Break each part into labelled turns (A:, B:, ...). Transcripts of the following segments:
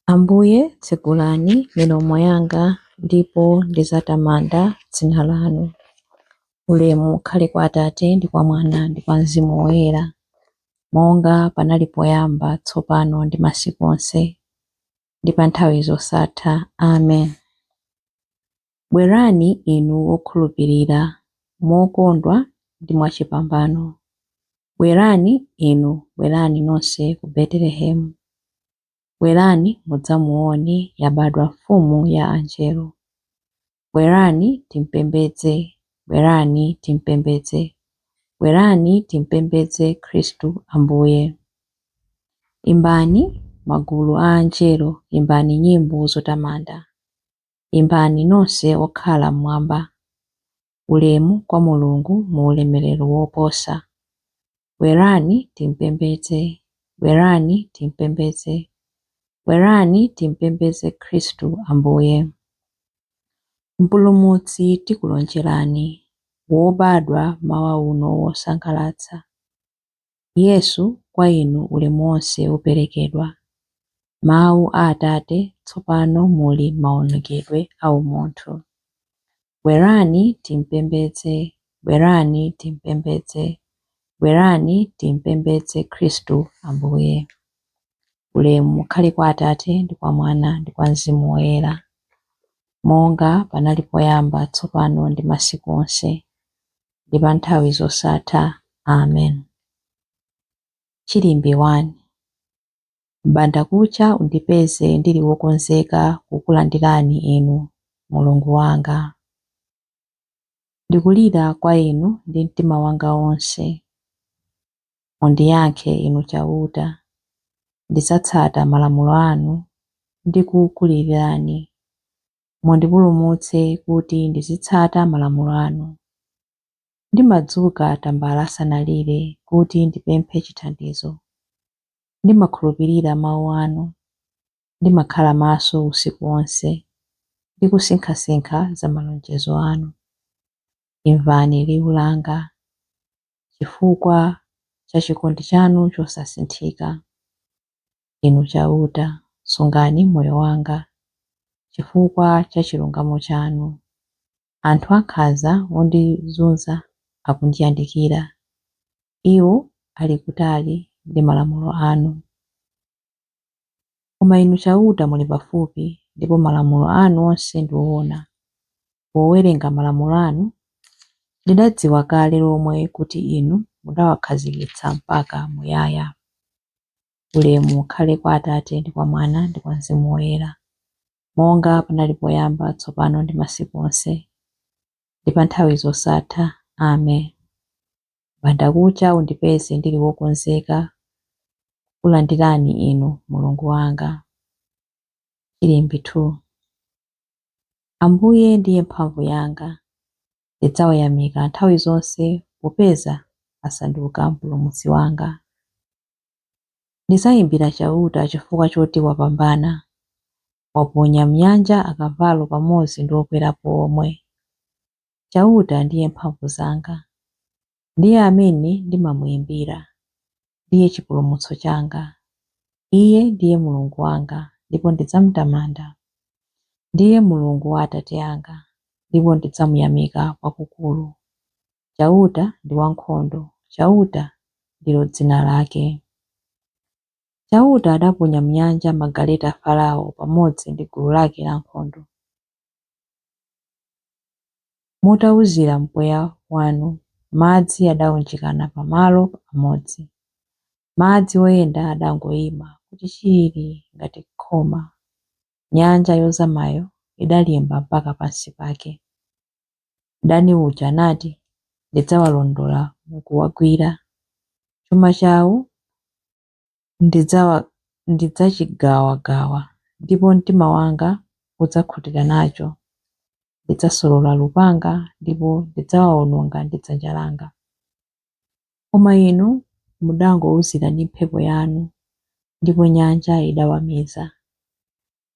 A: Ambuye, tsegulani milomo yanga, ndipo ndidzatamanda dzina lanu. Ulemu ukhale kwa Atate ndi kwa Mwana ndi kwa Mzimu Woyera, monga panali poyamba, tsopano ndi masiku onse, ndi pa nthawi zosatha. Amen. Bwerani inu okhulupirira, mokondwa ndi mwachipambano. Bwerani inu, bwerani nonse ku Betelehemu. Bwerani mudzamuone, yabadwa mfumu ya angelo. Bwerani timpembedze, bwerani timpembedze, bwerani timpembedze Khristu Ambuye. Imbani magulu a angelo, imbani nyimbo zotamanda. Imbani nonse okhala mmwamba. Ulemu kwa Mulungu mu ulemerero woposa. Bwerani timpembedze, bwerani timpembedze, bwerani timpembedze Khristu Ambuye. Mpulumutsi tikulonjerani, wobadwa mawa uno wosangalatsa. Yesu, kwa inu ulemu wonse uperekedwa. Mawu a Atate tsopano muli maonekedwe a umunthu. Bwerani timpembedze, bwerani timpembedze, bwerani timpembedze Khristu Ambuye. Ulemu ukhale kwa Atate ndi kwa Mwana ndi kwa Mzimu Woyera, monga panali poyamba, tsopano ndi masiku onse, ndi pa nthawi zosatha. Amen. Chilimbi 1. M'bandakucha undipeze ndili wokonzeka kukulandirani inu, Mulungu wanga. Ndikulira kwa inu ndi mtima wanga wonse. Mundiyankhe inu Chauta. Ndidzatsata malamulo anu ndi kukulirani. Mundipulumutse kuti ndizitsata malamulo anu. Ndimadzuka tambala asanalire kuti ndipemphe chithandizo. Ndimakhulupirira mawu anu. Ndimakhala maso usiku wonse ndi kusinkhasinkha za malonjezo anu. Imvani liwu langa chifukwa cha chikondi chanu chosasinthika. Inu Chauta, sungani moyo wanga chifukwa cha chilungamo chanu. Anthu ankhanza ondizunza akundiyandikira, iwo ali kutali ndi malamulo anu. Koma Inu Chauta muli pafupi, ndipo malamulo anu onse ndi oona. Powerenga malamulo anu, ndidadziwa kale lomwe kuti Inu mudawakhazikitsa mpaka muyaya. Ulemu ukhale kwa Atate ndi kwa Mwana ndi kwa Mzimu Woyera, monga panali poyamba, tsopano ndi masiku onse, ndi pa nthawi zosatha. Amen. Mbandakucha undipeze ndili wokonzeka kukulandirani Inu, Mulungu wanga. Chilimbi 2. Ambuye ndiye mphamvu yanga, ndidzawayamika nthawi zonse popeza asanduka mpulumutsi wanga. Ndidzayimbira Chauta chifukwa choti wapambana, waponya m'nyanja akavalo pamodzi ndi okwerapo omwe. Chauta ndiye mphamvu zanga, ndiye amene ndimamuyimbira, ndiye chipulumutso changa. Iye ndiye Mulungu wanga, ndipo ndidzamutamanda. Ndiye Mulungu wa atate anga, ndipo ndidzamuyamika kwakukulu. Chauta ndi wankhondo, Chauta ndilo dzina lake. Chauta adaponya m'nyanja magaleta a Farao pamodzi ndi gulu lake lankhondo. Mutauzira mpweya wanu, madzi adaunjikana pamalo amodzi. Madzi oyenda adangoima kuti chilili ngati khoma. Nyanja yozamayo idalimba mpaka pansi pake. Mdani uja anati, Ndidzawalondola n'kuwagwira. Chuma chawo ndidzachigawagawa, ndipo mtima wanga udzakhutira nacho. Ndidzasolola lupanga ndipo ndidzawawononga ndi dzanja langa. Koma inu mudangouzira ndi mphepo yanu, ndipo nyanja idawamiza.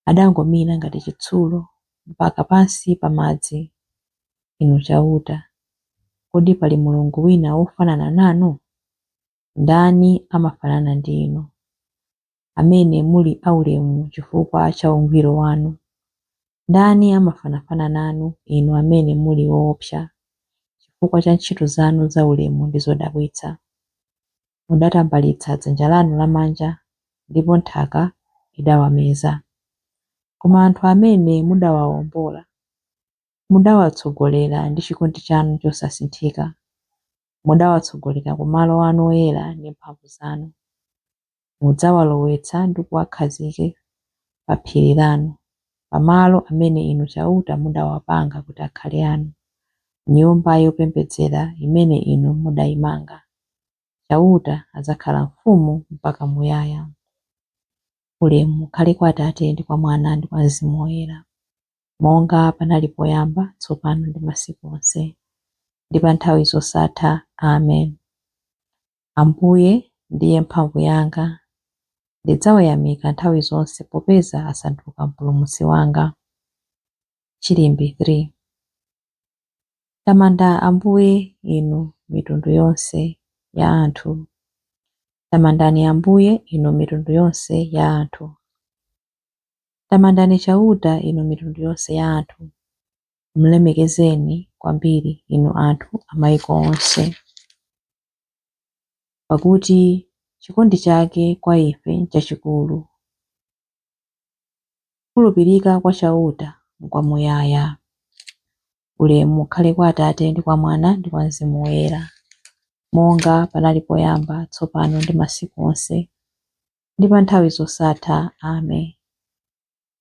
A: Adangomira ngati chitsulo mpaka pansi pa madzi. Inu Chauta, kodi pali mulungu wina wofanana nanu? Ndani amafanana ndi inu? amene muli aulemu chifukwa cha ungwiro wanu. Ndani amafanafana nanu, inu amene muli woopsa, chifukwa cha ntchito zanu zaulemu ndi zodabwitsa? Mudatambalitsa dzanja lanu lamanja, ndipo nthaka idawameza. Koma anthu amene mudawawombola, mudawatsogolera ndi chikondi chanu chosasinthika. Mudawatsogolera ku malo anu oyera ndi mphamvu zanu. Mudzawalowetsa ndi kuwakhazika pa phiri lanu, pa malo amene Inu Chauta mudawapanga kuti akhale anu, nyumba yopembedzera imene Inu mudayimanga. Chauta adzakhala mfumu mpaka muyaya. Ulemu ukhale kwa Atate ndi kwa Mwana ndi kwa Mzimu Woyera, monga panali poyamba, tsopano ndi masiku onse, ndi pa nthawi zosatha. Amen. Ambuye ndiye mphamvu yanga, ndidzawayamika nthawi zonse popeza asanduka mpulumutsi wanga. Chilimbi 3. Tamanda Ambuye inu mitundu yonse ya anthu. Tamandani Ambuye inu mitundu yonse ya anthu. Tamandani Chauta inu mitundu yonse ya anthu. Mlemekezeni kwambiri inu anthu a mayiko onse. Pakuti chikondi chake kwa ife n'chachikulu, kukhulupirika kwa Chauta n'kwamuyaya. Ulemu ukhale kwa Atate ndi kwa Mwana ndi kwa Mzimu Woyera, monga panali poyamba, tsopano ndi masiku onse, ndi pa nthawi zosatha. Amen.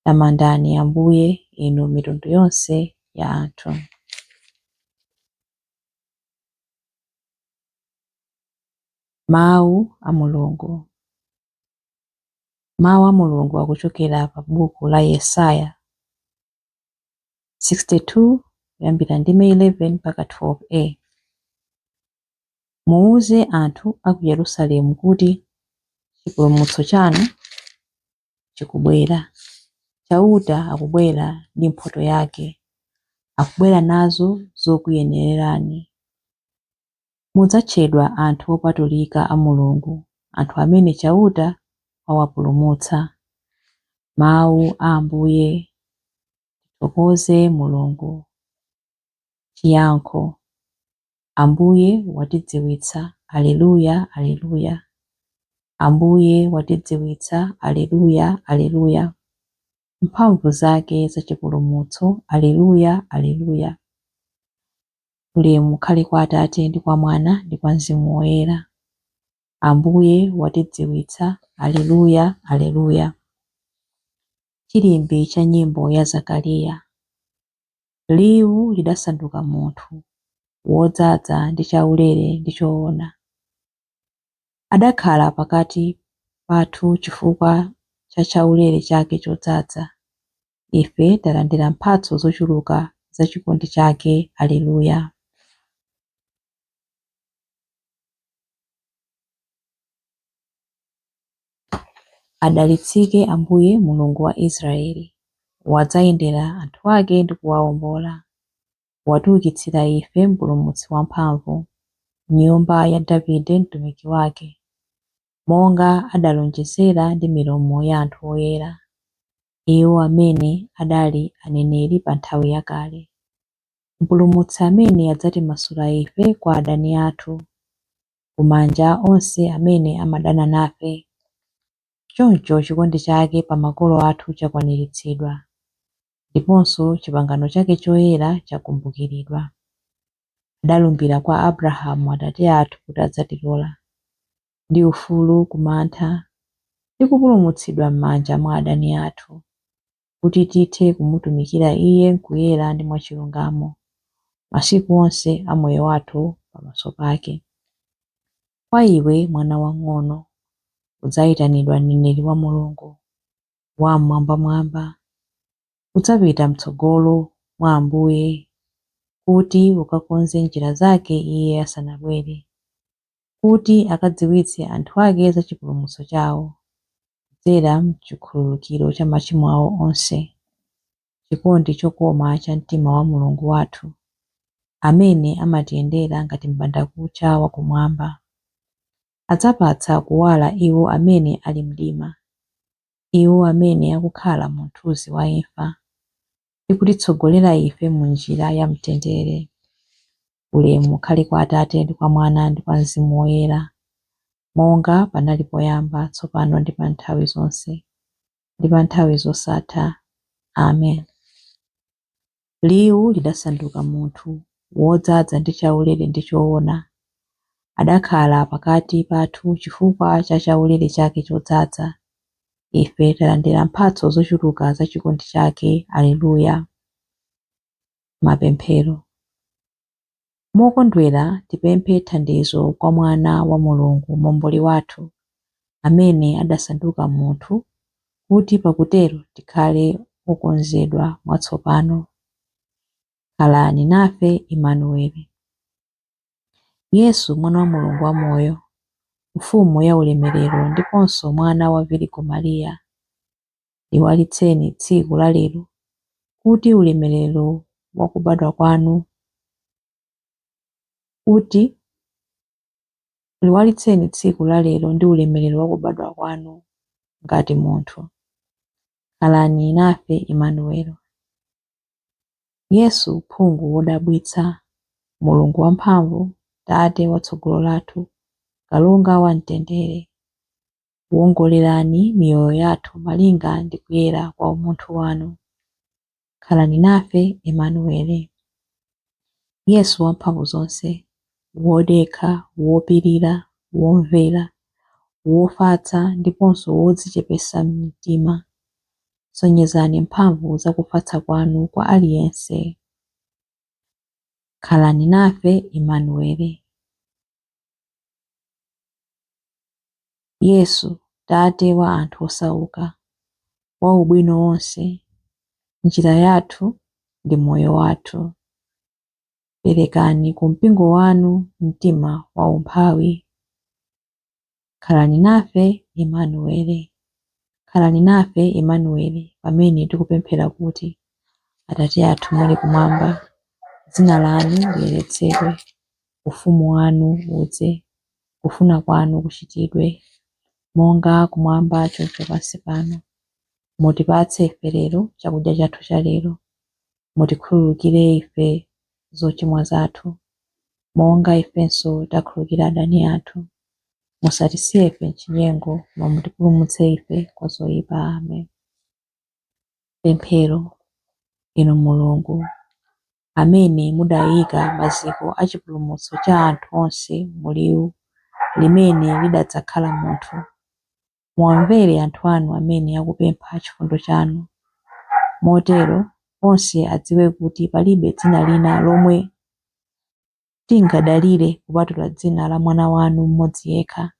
A: Tamandani Ambuye inu mitundu yonse ya anthu. Mawu a Mulungu. Mawu a Mulungu akuchokera pa buku la Yesaya 62 kuyambira ndime 11 mpaka 12a. Muuze anthu a ku Yerusalemu kuti chipulumutso chanu chikubwera. Chauta akubwera ndi mphotho yake, akubwera nazo zokuyenererani. Mudzatchedwa anthu opatulika a Mulungu, anthu amene Chauta wawapulumutsa. Mawu a Ambuye. Tithokoze Mulungu. Chiyankho. Ambuye watidziwitsa, Alleluya, Alleluya. Ambuye watidziwitsa, Alleluya, Alleluya. Mphamvu zake za chipulumutso, Alleluya, Alleluya. Ulemu ukhale kwa Atate ndi kwa Mwana ndi kwa Mzimu Woyera. Ambuye watidziwitsa, Alleluya, Alleluya. Chilimbi cha nyimbo ya Zakariya. Liwu lidasanduka munthu, wodzaza ndi chaulere ndi choona. Adakhala pakati pathu chifukwa cha chaulere chake chodzaza. Ife talandira mphatso zochuluka za chikondi chake. Alleluya. Adalitsike Ambuye Mulungu wa Israeli, wadzayendera anthu ake ndi kuwawombola. Watiukitsira ife Mpulumutsi wamphamvu, m'nyumba ya Davide mtumiki wake, monga adalonjezera ndi milomo ya anthu oyera, iwo amene adali aneneri pa nthawi yakale. Mpulumutsi amene adzatimasula ife kwa adani athu, ku manja onse amene amadana nafe. Choncho chikondi chake pa makolo athu chakwaniritsidwa, ndiponso chipangano chake choyera chakumbukiridwa. Adalumbira kwa Abrahamu atate athu kuti adzatilola, ndi ufulu ku mantha, ndi kupulumutsidwa m'manja mwa adani athu, kuti tithe kumutumikira Iye m'kuyera ndi mwachilungamo, masiku onse a moyo wathu pamaso pake. Kwa iwe, mwana wamng'ono, udzayitanidwa mneneri wa Mulungu Wam'mwambamwamba. Udzapita m'tsogolo mwa Ambuye kuti ukakonze njira zake Iye asanabwere, kuti akadziwitse anthu ake za chipulumutso chawo, kudzera m'chikhululukiro cha machimo awo onse, chikondi chokoma cha mtima wa Mulungu wathu, amene amatiyendera ngati m'bandakucha wa kumwamba. Adzapatsa kuwala iwo amene ali mdima, iwo amene akukhala mu mthunzi wa imfa, ndi kutitsogolera ife mu njira ya mtendere. Ulemu ukhale kwa Atate ndi kwa Mwana ndi kwa Mzimu Woyera, monga panali poyamba, tsopano ndi pa nthawi zonse, ndi pa nthawi zosatha. Amen. Liwu lidasanduka munthu, wodzaza ndi chaulere ndi choona. Adakhala pakati pathu chifukwa cha chaulere chake chodzaza. Ife talandira mphatso zochuluka za chikondi chake. Aleluya. Mapemphero. Mokondwera tipemphe thandizo kwa Mwana wa Mulungu, Momboli wathu, amene adasanduka munthu, kuti pakutero tikhale okonzedwa mwatsopano. Khalani nafe Imanueli. Yesu, Mwana wa Mulungu wamoyo, Mfumu ya ulemerero ndiponso Mwana wa Virigo Mariya, liwalitseni tsiku la lero kuti ulemerero wa kubadwa kwanu kuti liwalitseni tsiku la lero ndi ulemerero wa kubadwa kwanu ngati munthu. Khalani nafe Imanueli. Yesu, phungu wodabwitsa, Mulungu wamphamvu, Tate wa tsogolo lathu, Kalonga wa mtendere, wongolerani miyoyo yathu malinga ndi kuyera kwa umunthu wanu. Khalani nafe Imanueli. Yesu wamphamvu zonse, wodekha, wopirira, womvera, wofatsa ndiponso wodzichepetsa mtima, sonyezani mphamvu za kufatsa kwanu kwa aliyense. Khalani nafe Imanueli. Yesu, Tate wa anthu osauka, wa ubwino wonse, njira yathu ndi moyo wathu. Perekani ku mpingo wanu mtima wa umphawi. Khalani nafe Imanueli. Khalani nafe Imanueli pamene tikupemphera kuti, Atate athu muli kumwamba, dzina lanu liyeretsedwe, ufumu wanu udze, kufuna kwanu kuchitidwe, monga kumwamba choncho pansi pano. Mutipatse ife lero chakudya chathu cha lero. Mutikhululukire ife zochimwa zathu, monga ifenso takhululukira adani athu. Musatisiye ife m'chinyengo, koma mutipulumutse ife kwa zoyipa. Amen. Pemphero. Inu Mulungu, amene mudayika maziko a chipulumutso cha anthu onse mu liwu limene lidadzakhala munthu, muwamvere anthu anu amene akupempha chifundo chanu. Motero onse adziwe kuti palibe dzina lina lomwe tingadalire kupatula dzina la Mwana wanu mmodzi yekha,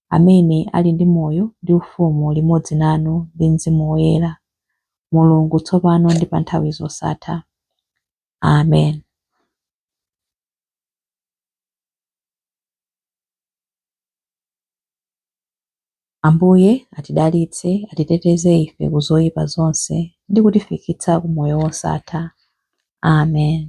A: amene ali ndi moyo ndi ufumu limodzi nanu ndi Mzimu Woyera, Mulungu tsopano ndi pa nthawi zosatha. Amen. Ambuye atidalitse, atiteteze ife ku zoyipa zonse ndi kutifikitsa ku moyo wosatha. Amen.